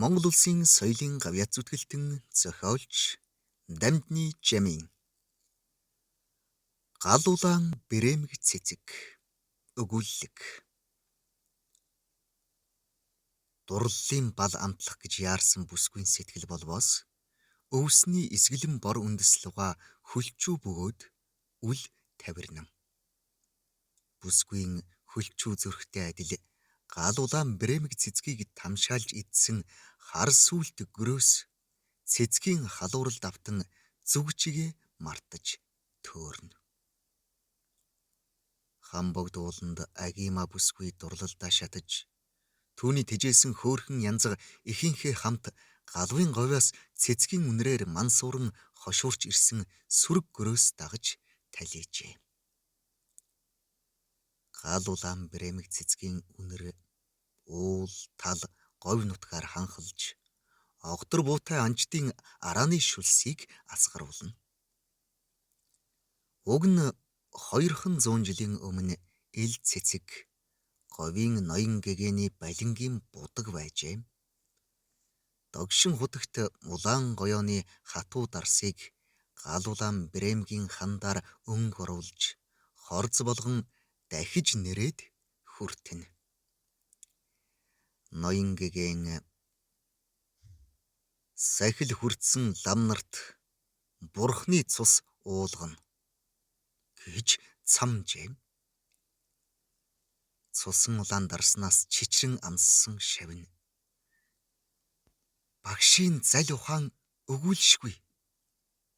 Монгол Улсын соёлын гавьяат зүтгэлтэн зохиолч Дамдны Жамин. Гал улаан брээмэг цэцэг өгүүллэг. Дурлалын бал амтлах гэж яарсан бүсгүйн сэтгэл болвоос өвсний исгэлэн бор үндэс лугаа хөлчүү бөгөөд үл тавирнан. Бүсгүйн хөлчүү зүрхтэй адил гал улаан брээмэг цэцгийг тамшаалж идсэн хар сүулт гөрөөс цэцгийн халууралд автан зүг чигээ мартаж төөрнө. Хам богд ууланд агима бүсгүй дурлалдаа шатаж түүний тэжээсэн хөөрхөн янзга эхийнхээ хамт галвын говьоос цэцгийн үнрээр мансууран хошуурч ирсэн сүрэг гөрөөс дагаж талийжээ. Гал улаан брээмэг цэцгийн үнэр уул тал говь нутгаар ханхалж огдор буутай анждын арааны шүлсийг асгаруулна. Уг нь 200 жилийн өмнө ил цэцэг говийн ноён гэгээний балингийн будаг байжээ. Догшин хутагт улаан гоёоны хатуу дарсыг гал улаан брээмгийн хандаар өнгө оруулж хорз болгон дахиж нэрээд хүртэнэ. Ноён гэгээн сахил хүртсэн лам нарт бурхны цус уулгана гэж цамжээ. Цусан улаан дарснаас чичрэн амссан шавна. Багшийн зал ухаан өгүүлшгүй.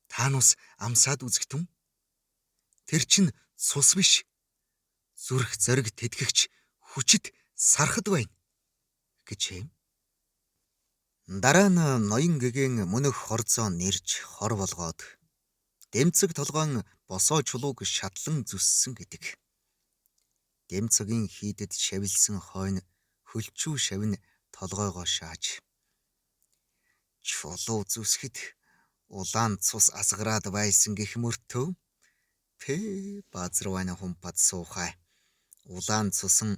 Та нус амсаад үзэгтэн. Тэр чинь цус биш. Зүрх зориг тэтгэгч хүчит сархад байна гэжээ. Дараа нь ноён гэгээн мөнөх хорзоо нэрж хор болгоод дэмцэг толгоон босоо чулууг шатлан зүссэн гэдэг. Дэмцэгийн хийдэд шавилсан хойно хөлчүү шавна толгойгоо шааж чулуу зүсэхэд улаан цус асгараад байсан гэх мөртөө пэ баазар байна хумпад суухай. Улаан цусан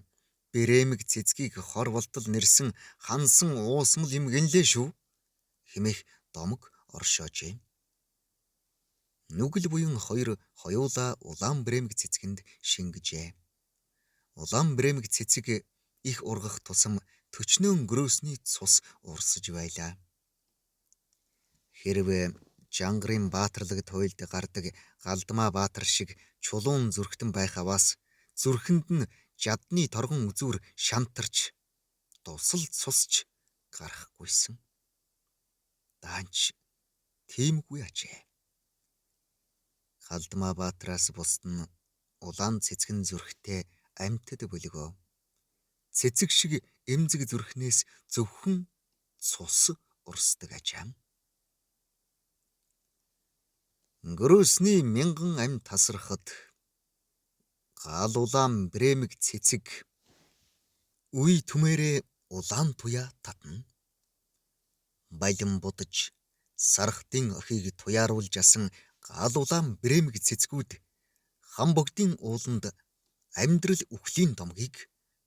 брээмэг цэцгийг хор болтол нэрсэн хансан уусмал юм гэнлээ шүү хэмээх домог оршоожээ. Нүгэл буян хоёр хоёулаа улаан брээмэг цэцгэнд шингэжээ. Улаан брээмэг цэцэг их ургах тусам төчнөөн гөрөөсний цус урсаж байлаа. Хэрвээ Жангарын баатарлаг туйлд гардаг Галдмаа баатар шиг чулуун зүрхтэн байх аваас зүрхэнд нь жадны торгон үзүүр шантарч дусал цусч гарахгүйсэн. Даанч тиймгүй ажээ. Галдмаа баатраас бусд нь улаан цэцгэн зүрхтэй амьтад бөлгөө. Цэцэг шиг эмзэг зүрхнээс зөвхөн цус урсдаг ажаа. Гөрөөсний мянган ам тасрахад гал улаан брээмэг цэцэг үе түмээрээ улаан туяа татна. Балин будаж сархтын охийг туяаруулж асан гал улаан брээмэг цэцгүүд хам богдын ууланд амьдрал үхлийн домгийг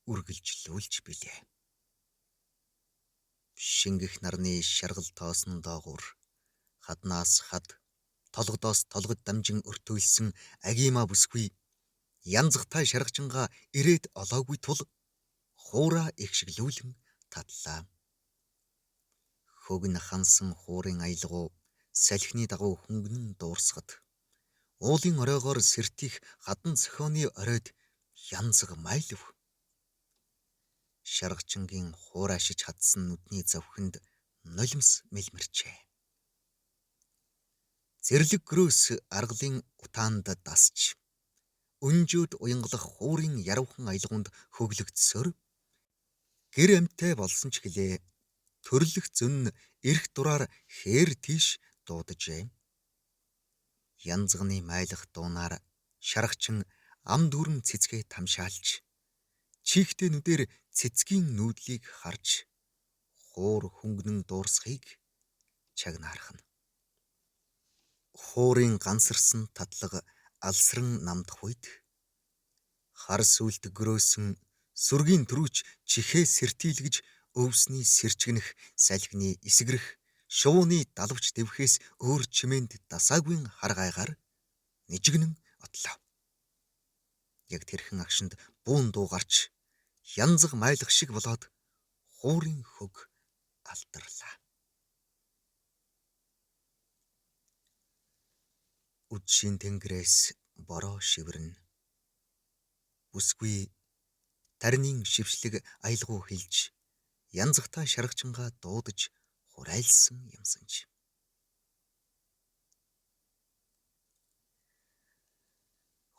үргэлжлүүлж билээ. Шингэх нарны шаргал тоосон доогуур хаднаас хад толгодоос толгод дамжин өртөөлсөн агима бүсгүй янзгатай шаргажингаа ирээд олоогүй тул хуураа ихшиглүүлэн татлаа. Хөгн хансан хуурын аялгау салхины дагуу хөнгөнөн дуурсахад уулын оройгоор сэртих хадан цохионы оройд янзга майлав. Шаргачингийн хуурай шиж хадсан нүдний зовхинд нулимс мэлмэрчээ. Зэрлэг гөрөөс аргалын утаанд дасч өнжөөд уянгалах хуурын ярвхан аялгуунд хөглөгдсөөр гэр амьтай болсон ч гэлээ төрлөх зөн нь эрх дураар хээр тийш дууджээ. Янзганы майлах дуунаар шаргачин ам дүүрэн цэцгээ тамшаалж чийгтэй нүдээр цэцгийн нүүдлийг харж хуур хөнгөнөн дуурсахыг чагнаархна. Хуурын гансарсан татлага алсран намдах үед хар сүлд гөрөөсөн сүргийн түрүүч чихээ сэртийлгэж өвсний сэрчгэнэх, салхины исгэрэх, шувууны далавч дэвхээс өөр чимээнд дасаагүй харгайгаар нижигнэн отлоо. Яг тэрхэн агшинд буун дуу гарч янзаг майлах шиг болоод хуурын хөг алдарлаа. Үдшийн тэнгэрээс бороо шивэрнэ. Бүсгүй тарнийн шившлэг аялгау хэлж янзагтай шаргачингаа дуудаж хурайлсан юмсан ч.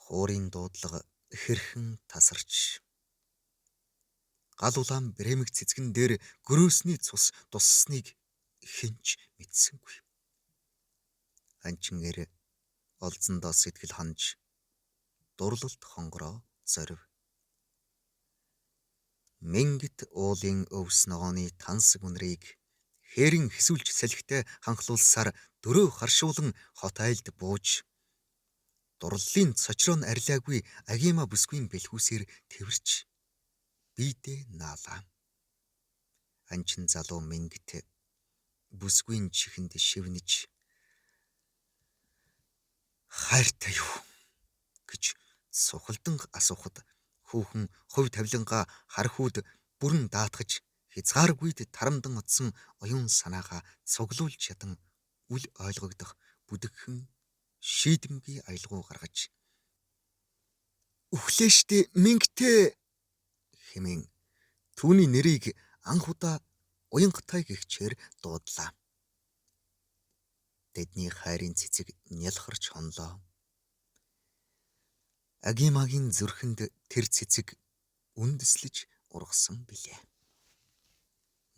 Хуурын дуудлага хэрхэн тасарч гал улаан брэмэг цэцгэн дээр гөрөөсний цус дуссныг хэн ч мэдсэнгүй. Анчингээр олзондоо сэтгэл ханаж дурлалт хонгороо зорив. Мингит уулын өвс ногооны тансаг үнрийг хээрэн хэсүүлж салхитай ханхлуулсаар дөрөө харшуулан хот айлд бууж дурлалын цочроо нь арилаагүй агима бүсгүйн бэлхүүсээр тэвэрч биедээ наалаа. Анчин залуу Мингит бүсгүйн чихэнд шивнэж хайртай юу гэж сухалдан асуухад хүүхэн хувь тавилангаа хархууд бүрэн даатгаж хязгааргүйд тарамдан одсон оюун санаагаа цуглуулж чадан үл ойлгогдох бүдэгхэн шийдэмгий аялгау гаргаж "Үхлээ штэ Мингтэй" хэмээн түүний нэрийг анх удаа уянгатай гэгчээр дуудлаа. Тэдний хайрын цэцэг нялхарч хонлоо. Агимагийн зүрхэнд тэр цэцэг үндэслэж ургасан билээ.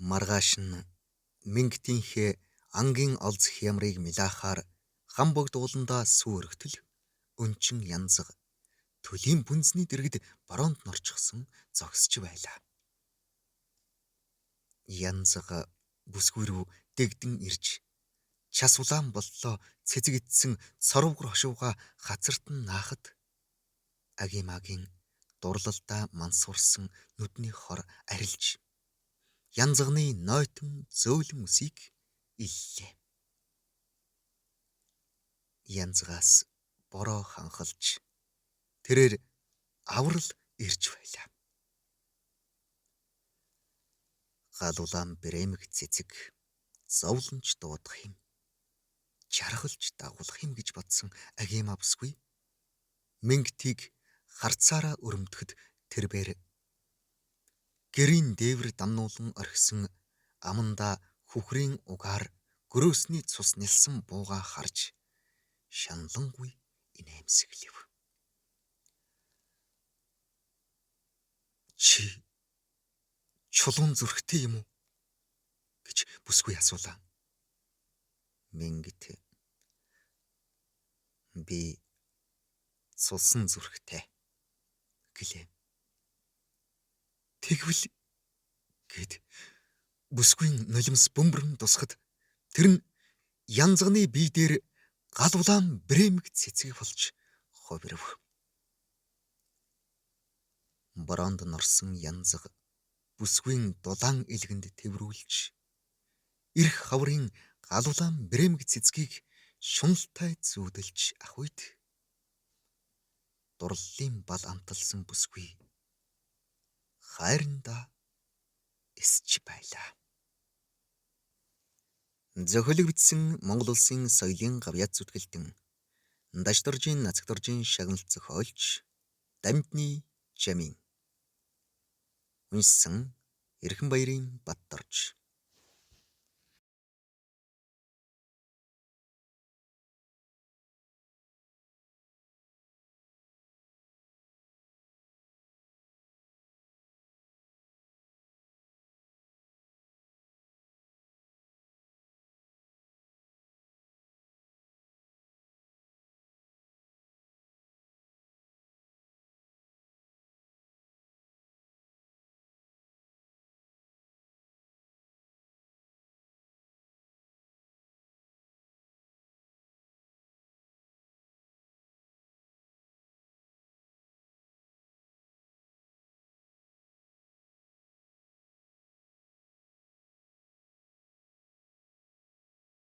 Маргааш нь Мингтийнхээ ангийн олз хямрыг милаахаар хам богд ууландаа сүү өргөтөл өнчин янзаг төлийн бүнзний дэргэд бороонд норчихсон зогсож байлаа. Янзаг бүсгүй рүү дэгдэн ирж час улаан боллоо цэцэг идсэн цорвгор хошууга хацартан наахад агимагийн дурлалдаа мансуурсан нүдний хор арилж янзганы нойтон зөөлөн үсийг иллээ. Янзгаас бороо ханхалж тэрээр аврал ирж байлаа. Гал улаан брэмэг цэцэг зовлонч дуудах юм, чархалж дагуулах юм гэж бодсон агима бүсгүй Мингтийг харцаараа өрөмдөхөд тэрбээр гэрийн дээвэр дамнуулан орхисон амандаа хүхрийн угаар гөрөөсний цус нялсан буугаа харж шаналангүй инээмсэглэв. Чи чулуун зүрхтэй юм уу гэж бүсгүй асуулаа. Мингит би цусан зүрхтэй гэлээ. Тэгвэл гэд бүсгүйн нулимс бөмбөрн тусахад тэр нь янзганы бие дээр гал улаан брэмэг цэцэг болж хувирв. Бороонд норсон янзаг бүсгүйн дулаан элгэнд тэврүүлж эрх хаврын гал улаан брэмэг цэцгийг шуналтай зүүдэлж ах үед дурлалын бал амталсан бүсгүй хайрандаа эсч байлаа. Зохиолыг бичсэн Монгол Улсын соёлын гавьяат зүтгэлтэн Дашдоржийн Нацагдоржийн шагналт зохиолч Дамдны Жамин. Уншсан Эрхэн Баярын Батторж.